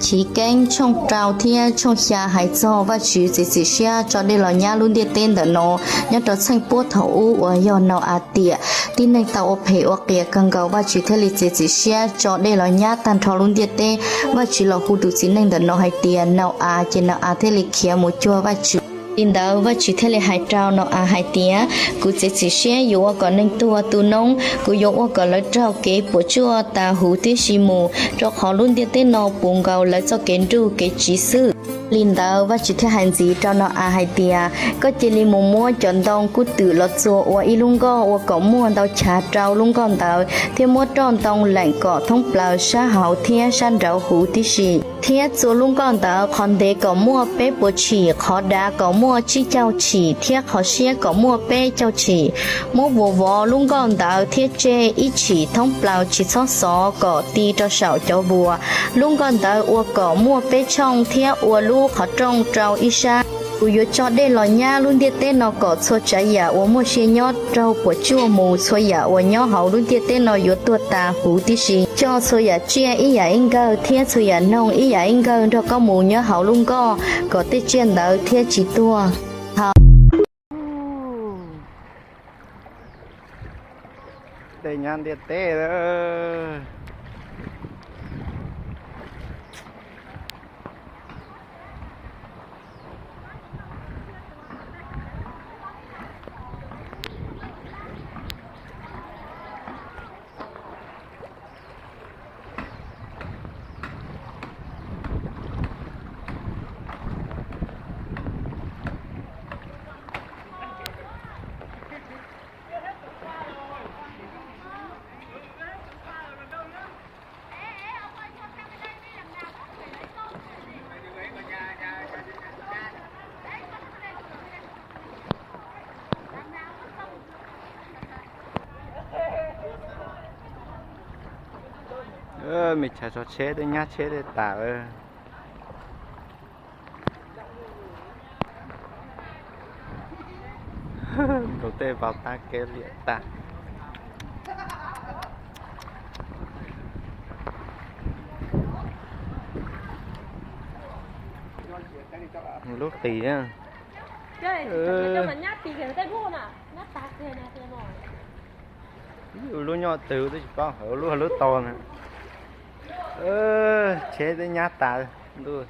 Chiv Keeb tshooj rau thiab tshooj xya hais txog Vajtswv txiav txim siab tso dej los nyab lub ntiaj teb ntawm no. Nyob rau txheej puab thaum ub uas yog Nau-as tiam, tib neeg tau ua phem ua qias kawg nkaus, Vajtswv thiaj li txiav txim siab tso dej los nyab tag nrho lub ntiaj teb. Vajtswv los hu tus txiv neej ntawm no hais tias Nau-as, ces Nau-as thiaj li khiav mus cuag Vajtswv. Li ntawd Vajtswv thiaj li hais rau Nau-as hais tias, kuv txiav txim siab yuav ua kom neeg tuag tu noob, kuv yuav ua kom lawv raug kev puas tsuaj tas huv tib si mus, rau qhov lub ntiaj teb no puv nkaus lawv txoj kev nruj kev tsiv xwb. Li ntawd Vajtswv thiaj hais ntxiv rau Nau-as hais tias, koj cia li mus muab cov ntoo kub twm los txua ua ib lub nkoj ua kom muaj ntau chav rau lub nkoj ntawd, thiab muab roj ntoo leem kom thoob plaws sab hauv thiab sab nraud huv tib si, thiab txua lub nkoj ntawd qhov ntev kom muaj peb puas tshim, qhov dav kom muaj tsib caug tshim, thiab qhov siab kom muaj peb caug tshim. Muab vuas vov lub nkoj ntawd thiab tseg ib tshim thoob plaws, tsis txhob xov kom ti rau saum cov vuas. Lub nkoj ntawd ua kom muaj peb tshooj thiab ua lub qhov rooj rau ib sab. Kuv yuav tso dej los nyab lub ntiaj teb no kom txhua tsav yam uas muaj sia nyob raug puas tsuaj mus. Txhua yam uas nyob hauv lub ntiaj teb no yuav tuag tas huv tib si. Coj txhua yam tsiaj ib yam ib nkawg thiab txhua yam noog ib yam ib nkawg nrog koj mus nyob hauv lub nkoj, kom tej tsiaj ntawd thiaj tsis tuag. Dej nyab ntiaj teb. Me chav tso tsheb tej nyab tsheb tej tas. Nkaus tej vau tab kev liam tag. Lub qis. Ib ua lub nyob twg twb tsis paub, ua lub lub to na. Tsheb twb nyab tas ntuj.